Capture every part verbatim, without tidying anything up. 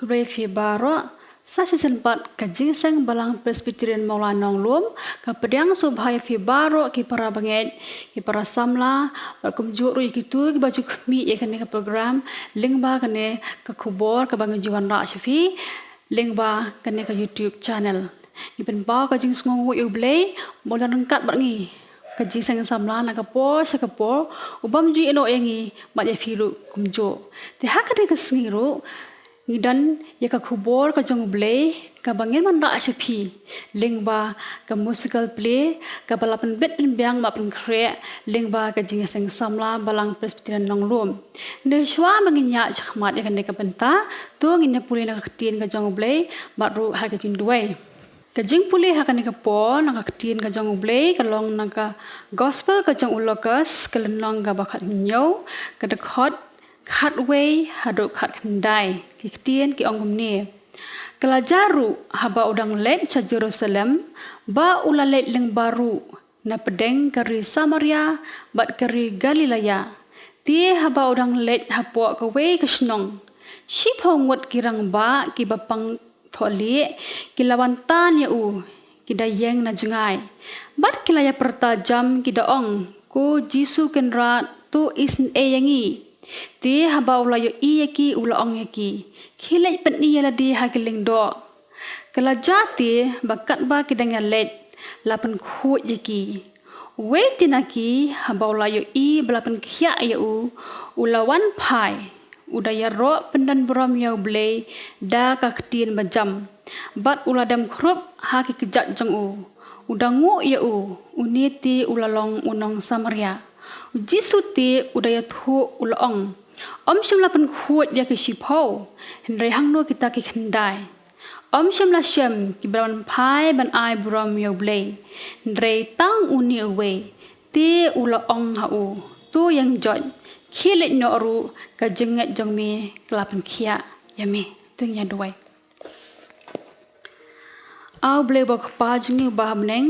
Khublei phi baroh, sa shisien pat ka Jingïaseng Balang Presbyterian Mawlai Nonglum ka pdiang sngewbha ïa phi baroh ki para bangeit, ki para samla, bad kumjuh ruh ïa kito kiba ju khmih ïa kane ka program lyngba kane ka khubor kaba ngi ju wanrah sha phi lyngba kane ka YouTube channel. Ngi pynpaw ka jingsngewnguh ïa U Blei ba u don ryngkat bad ngi, ka Jingïaseng Samla na ka por sha ka por, u bym ju ïehnoh ïa ngi bad ïa phi ruh kumjuh. Te ha kane ka sngi ruh ngi don ïa ka khubor ka jong U Blei kaba ngin wanrah sha phi lyngba ka musical play kaba la pynbit pynbiang bad pynkhreh lyngba ka Jingïaseng Samla Balang Presbyterian Nonglum. Te shuwa ba ngin ïaid shakhmat ïa kane ka bynta, to ngin ïa pule na ka Ktien ka jong U Blei bad ruh ha ka jingduwai. Ka jingpule ha kane ka por na ka Ktien ka jong U Blei ka long na ka Gospel ka jong u Lukas, ka lynnong kaba khathynñiew, ka dkhot khatwei haduh khatkhyndai. Ki ktien ki ong kumne: Ka la jia ruh, haba u dang leit sha Jerusalem, ba u la leit lyngba ruh na pdeng ka ri Samaria bad ka ri Galilea. Te haba u dang leit hapoh kawei ka shnong, shiphew ngut ki rangbah kiba pang thohlieh ki la wan tan ïa u, ki da ïeng na jngai. Bad ki la ïa pyrta jam, ki da ong, Ko Jisu Kynrad, to isynei ïa ngi. Te haba u la ïohi ïa ki, u la ong ïa ki, Khie leit pyni ïa lade ha ki lyngdoh. Ka la jia te ba katba ki dang ïaleit, la pynkhuid ïa ki. Uwei te na ki, haba u la ïohi ba la pynkhiah ïa u, u la wan phai, u da ïaroh pyndonburom ïa U Blei da ka ktien bajam, bad u la dem khrup ha ki kjat jong u. U da nguh ïa u, une te u la long u nong Samaria. U Jisu te u da ïathuh, u la ong, Ym shym la pynkhuid ïa ki shiphew, hynrei hangno kita ki khyndai? Ym shym la shem kiba la wan phai ban ai burom ïa U Blei, hynrei tang une uwei? Te u la ong ha u, To ïeng joit, khie leit noh ruh, ka jingngeit jong me ka la pynkhiah ïa me. To ngin ïa duwai. A U Blei U Kpa jong ngi uba ha bneng,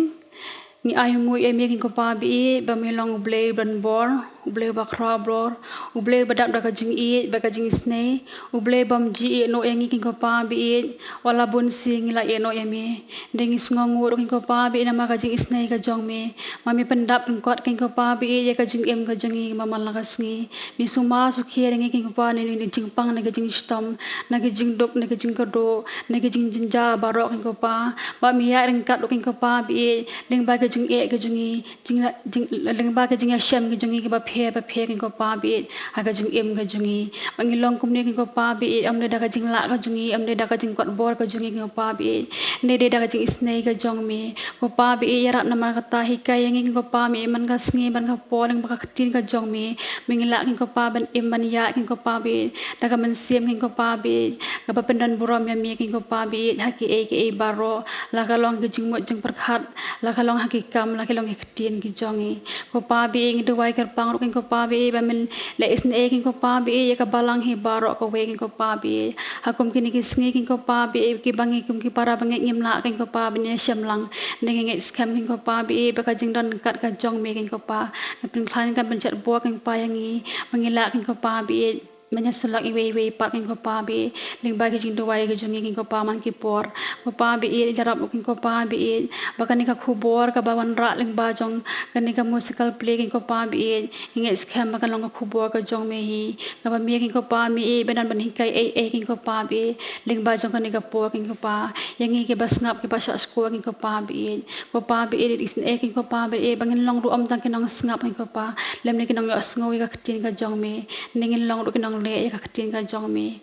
ngi ai nguh ïa me Kynrad Kpa ba ïeit, ba me long U Blei u donbor, U Blei uba khraw bor, U Blei uba dap da ka jingïeit bad ka jingisynei, U Blei bym ju ïehnoh ïa ngi Kynrad Kpa ba ïeit, wat la bun sien ngi la ïehnoh ïa me. Hynrei ngi sngewnguh ruh Kynrad Kpa ba ïeit namar ka jingisynei ka jong me, ba me pyndap lyngkot Kynrad Kpa ba ïeit ïa ka jingim ka jong ngi ba man la ka sngi. Me sumar sukher ïa ngi Kynrad Kpa na kine ki jingpang, na ki jingshitom, na ki jingduk, na ki jingkyrduh, na ki jingjynjar baroh Kynrad Kpa. Ba me ïaid ryngkat ruh Kynrad Kpa ba ïeit, lyngba ki jingeh ki jong ngi, jing, jing, lyngba ki jingïashem ki jong ngi kiba pher ba pher Kynrad Kpa ba ïeit ha ka jingim ka jong ngi. Ba ngi long kumne Kynrad Kpa ba ïeit, ym dei da ka jinglah ka jong ngi, ym dei da ka jingkot bor ka jong ngi Kynrad Kpa ba ïeit, hynrei dei da ka jingisynei ka jong me. Kynrad Kpa ba ïeit, ïarap namar kata, hikai ïa ngi Kynrad Kpa ba ïeit, man ka sngi, man ka por, lyngba ka Ktien ka jong me. Me ngi lah Kynrad Kpa ban im ban ïaid Kynrad Kpa ba ïeit da ka mynsiem Kynrad Kpa ba ïeit, kaba pyndonburom ïa me Kynrad Kpa ba ïeit ha kiei kiei baroh, la ka long ki jingmut jingpyrkhat, la ka long ha ki kam, la ka long ha ki ktien ki jong ngi. Kynrad Kpa ba ïeit, ngi duwai kyrpang ruh Kynrad Kpa ba ïeit, ba men leh isynei Kynrad Kpa ba ïeit ïa ka balang hi baroh kawei Kynrad Kpa ba ïeit. Ha kum kine ki sngi Kynrad Kpa ba ïeit, kiba ngi kum ki para bangeit ngim lah Kynrad Kpa ban ïashem lang, hynrei ngi ngeit skhem Kynrad Kpa ba ïeit ba ka jingdon ryngkat ka jong me Kynrad Kpa kan pynkhlaiñ, kan pynjot bor Kynrad Kpa ïa ngi, ba ngi lah Kynrad Kpa ba ïeit ban ïasyllok iwei iwei pat Kynrad Kpa ba ïeit, lyngba ki jingduwai ki jong ngi Kynrad Kpa man ki por. Kynrad Kpa ba ïeit, ïarap ruh Kynrad Kpa ba ïeit ba kane ka khubor kaba wanrah lyngba jong kane ka musical play Kynrad Kpa ba ïeit, ngi ngeit skhem ba kan long ka khubor ka jong me hi, kaba me Kynrad Kpa me ïeit ba don ban hikai ei ei Kynrad Kpa ba ïeit, lyngba jong kane ka por Kynrad Kpa. Ïa ngi kiba sngap, kiba shah shkor Kynrad Kpa ba ïeit, Kynrad Kpa ba ïeit, isynei Kynrad Kpa ba ïeit, ba ngin long ruh ym tang ki nongsngap Kynrad Kpa, lymne ki nongïohsngew ïa ka Ktien ka jong me, hynrei ngin long ruh ki nongleh ïa ka Ktien ka jong me.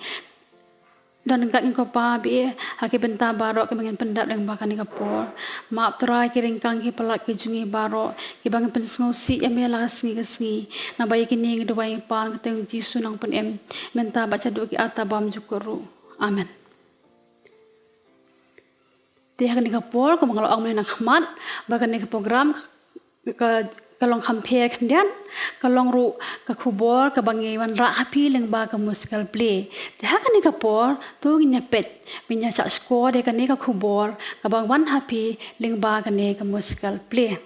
Don ryngkat Kynrad Kpa ba ïeit ha ki bynta baroh kiba ngin pyndap lyngba kane ka por. Map Trai ki ryngkang ki palat ki jong ngi baroh kiba ngin pynsngewsih ïa me la ka sngi ka sngi. Naba ïa kine ngi duwai ngi pan ha ka kyrteng Jisu Nongpynim, mynta bad shaduh ki ar tabam jukut ruh. Amen. Te ha kane ka por, kumba nga la ong mynne na khmat, ba kane ka program ka, ka long kham pher khyndiat, ka long ruh ka khubor kaba ngi wanrah ha phi lyngba ka musical play. Te ha kane ka por, to ngin ïa peit, ngin ïa shah shkor ïa kane ka khubor kaba wan ha phi lyngba kane ka musical play.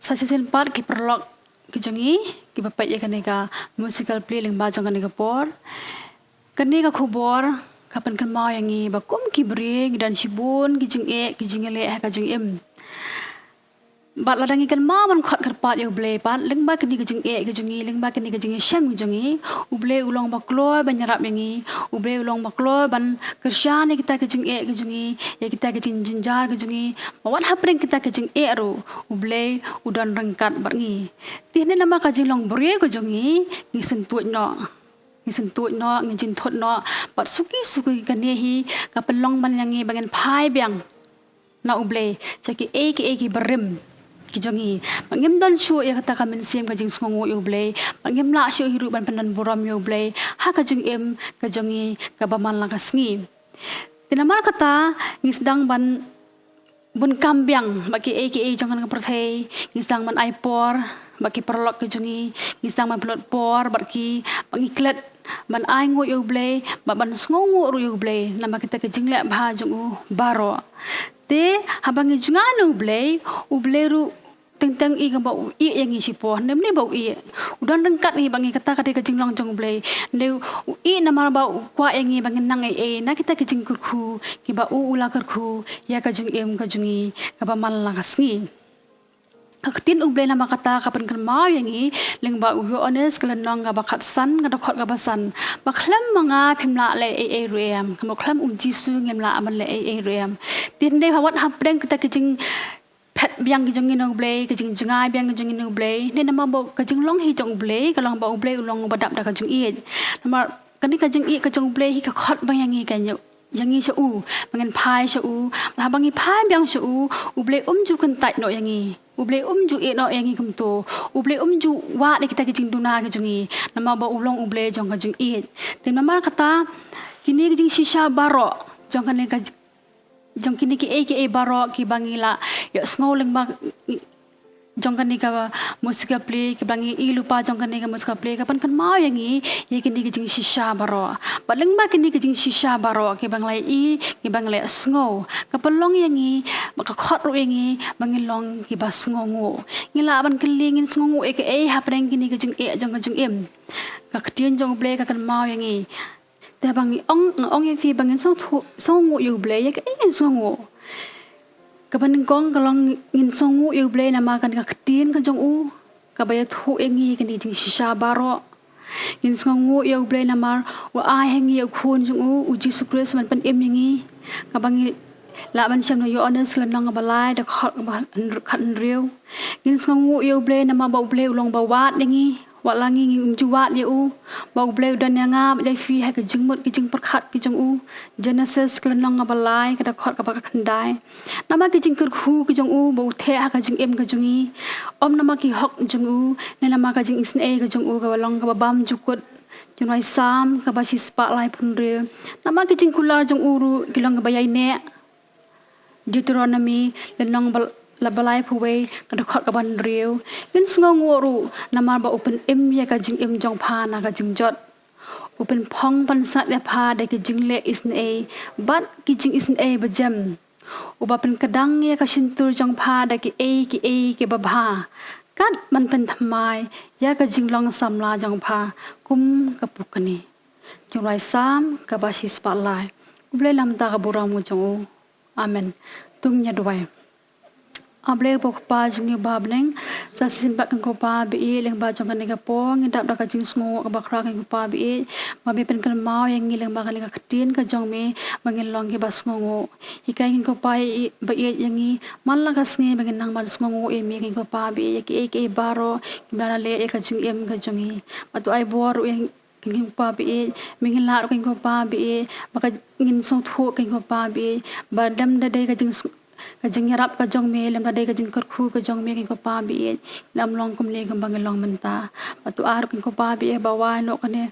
Sa shisien pat ki paralok ki jong ngi, kiba peit ïa kane ka musical play lyngba jong kane ka por. Kane ka khubor ka pynkynmaw ïa ngi ba kum ki briew ngi don shibun ki jingeh, ki jingïaleh ha ka jingim. Bad lada ngi kynmaw ban khot kyrpad ïa U Blei pat lyngba kine ki jingeh ki jong ngi, lyngba kine ki jingïashem ki jong ngi, U Blei u long ba kloi ban ïarap ïa ngi, U Blei u long ba kloi ban kyrshan ïa kita ki jingeh ki jong ngi, ïa kita ki jingjynjar ki jong ngi. Ba wat hapdeng kita ki jingeh ruh U Blei u don ryngkat bad ngi. Te hynne namar ka jinglong briew ka jong ngi, ngi syntuid noh. Ngi syntuid noh, ngi jingthut noh bad suki suki kane hi ka pynlong ban ïa ngi ba ngin phai biang na U Blei sha kiei kiei ki barim ki jong ngi. Ba ngim don shuh ïa kata ka mynsiem ka jingsngewnguh ïa U Blei, ba ngim lah shuh hi ruh ban pyndon burom ïa U Blei ha ka jingim ka jong ngi kaba man la ka sngi. Te namar kata ngi sdang ban bun kam biang bad kiei kiei jong kane ka pyrthei, ngi sdang ban ai por bad ki paralok ki jong ngi, ngi sdang ban pynlut por bad ki, bad ngi klet ban ai nguh ïa U Blei bad ban sngewnguh ruh ïa U Blei namar kita ki jingleh bha jong u baroh. Te haba ngi jngai na U Blei, U Blei ruh teng teng i kumba u ïeh ïa ngi shipor, ne mne ba u ïeh. U don ryngkat ngi ba ngi kata ka dei ka jinglong jong U Blei. Ne u ïeh namar ba u kwah ïa ngi ba ngin nang ei ei na kita ki jingkyrkhu kiba u u la kyrkhu ïa ka jingim ka jong ngi kaba man la ka sngi. Ka ktien U Blei namar kata ka pynkynmaw ïa ngi lyngba u Ïoannis ka lynnong kaba khatsan ka dkhot kaba san. Ba khlem ma nga phim lah leh ei ei ruh em. Ka mut khlem U Jisu ngim lah ban leh ei ei ruh em. Te hynrei ha wat hapdeng kita ki jing phet biang ki jong ngi na U Blei, ka jingjngai biang ki jong ngi na U Blei. Ne namar ba ka jinglong hi jong U Blei ka long ba U Blei u long ba dap da ka jingïeit. Namar kane ka jingïeit ka jong U Blei hi ka khot ba ïa ngi ka ïa ngi sha u, ba ngin phai sha u. Haba ngi phai biang sha u, U Blei um ju kyntait noh ïa ngi. U Blei um ju ïeh noh ïa ngi kumto. U Blei um ju wad ïa kita ki jingduna ki jong ngi. Namar ba u long U Blei jong ka jingïeit. Te namar kata kine ki jingshisha baroh jong kane ka jong kine kiei kiei baroh kiba ngi la ïohsngew lyngba jong kane ka musikapli, kiba ngi i lypa jong kane ka musikapli ka pynkynmaw ïa ngi ïa kine ki jingshisha baroh. Bad lyngba kine ki jingshisha baroh kiba ngi la i, kiba ngi la ïohsngew, ka pynlong ïa ngi, ba ka khot ruh ïa ngi ba ngin long kiba sngewnguh. Ngi lah ban kylli ngin sngewnguh ïa kaei hapdeng kine ki jingeh jong ka jingim. Ka ktien jong U Blei ka kynmaw ïa ngi. Te ba ngi ong, nga ong ïa phi ba ngin sngewthuh, sngewnguh ïa U Blei, ïa kaei ngin sngewnguh. Kaba nyngkong ka long ngin sngewnguh ïa U Blei namar kane ka ktien ka jong u kaba ïathuh ïa ngi kine ki jingshisha baroh. Ngin sngewnguh ïa U Blei namar u ai ha ngi ïa u khun jong u, U Jisu Khrist ban pynim ïa ngi. Kaba ngi lah ban shem na Ïoannis lynnong kaba lai dkhot kaba khathynriew. Ngin sngewnguh ïa U Blei namar ba U Blei u long ba wad ïa ngi. Wat la ngi ngim ju wad ïa u, ba U Blei u don ïa nga bad ïa phi ha ki jingmut ki jingpyrkhat ki jong u. Jenesis ka lynnong kaba lai ka dkhot kaba khyndai. Namar ki jingkyrkhu ki jong u ba u theh ha ka jingim ka jong ngi. Ym namar ki hok jong u, ne namar ka jingisynei ka jong u kaba long kaba bymjukut. Jingrwai Salm kaba shispah laiphew hynriew. Namar ki jingkular jong u ruh ki long kaba ïaineh. Deuteronomi lynnong ba, la ba laiphew wei ka dkhot kaba hynriew. Ngin sngewnguh ruh namar ba u pynim ïa ka jingim jong pha na ka jingjot. U pynphong pansat ïa pha da ki jingleh isynei bad ki jingisynei bajem. Uba pynkdang ïa ka shyntur jong pha da kiei kiei kiba bha. Kat ban pynthymmai ïa ka jinglong samla jong pha kum ka pukni. Jingrwai Salm kaba shispah lai. U Blei un ïa ka burom ka jong u. Amen. To ngin ïa duwai. A Blei uba U Kpa jong ngi uba ha bneng, sa shisien pat ko Kpa ba ïeit, lyngba jong kane ka por ngi dap da ka jingsngewnguh kaba khraw ko Kpa ba ïeit, ba me pynkynmaw ïa ngi lyngba kane ka ktien ka jong me, ba ngin long kiba sngewnguh. Hikai ko Kpa ba ïeit ïa ngi man la ka sngi ba ngin nang ban sngewnguh ïa me ko Kpa ba ïeit, ïa kiei kiei baroh kiba la leh ïa ka jingim ka jong ngi. Bad to ai bor ruh ïa ngi ko Kpa ba ïeit, me ngin lad ruh ko Kpa ba ïeit, ba ka ngin sngewthuh ko Kpa ba ïeit, ba lymda dei ka jing, ka jingïarap ka jong me, lymda dei ka jingkyrkhu ka jong me ko Kpa ba ïeit, ngin ym long kumne kumba ngi long mynta. Bad to ai ruh ko Kpa ba ïeit ba wai noh kane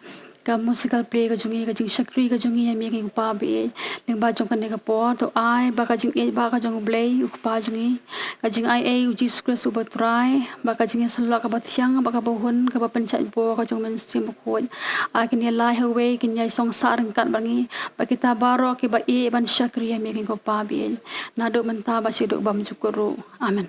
ka musikal play ka jong ngi, ka jingshakri ka jong ngi ïa me ko Kpa ba ïeit. Lyngba jong kane ka por to ai ba ka jingïeit ba ka jong U Blei U Kpa jong ngi, ka jingaiei U Jisu Khrist uba U Trai, ba ka jingïasyllok kaba thiang, ba kaba hun, kaba pynshait bor ka jong U Mynsiem Bakhuid. Ai kin ïalai ha uwei, kin ïai song sah ryngkat bad ngi, bad kita baroh kiba ïeit ban shakri ïa me ko Kpa ba ïeit, naduh mynta bad shaduh bymjukut ruh. Amen.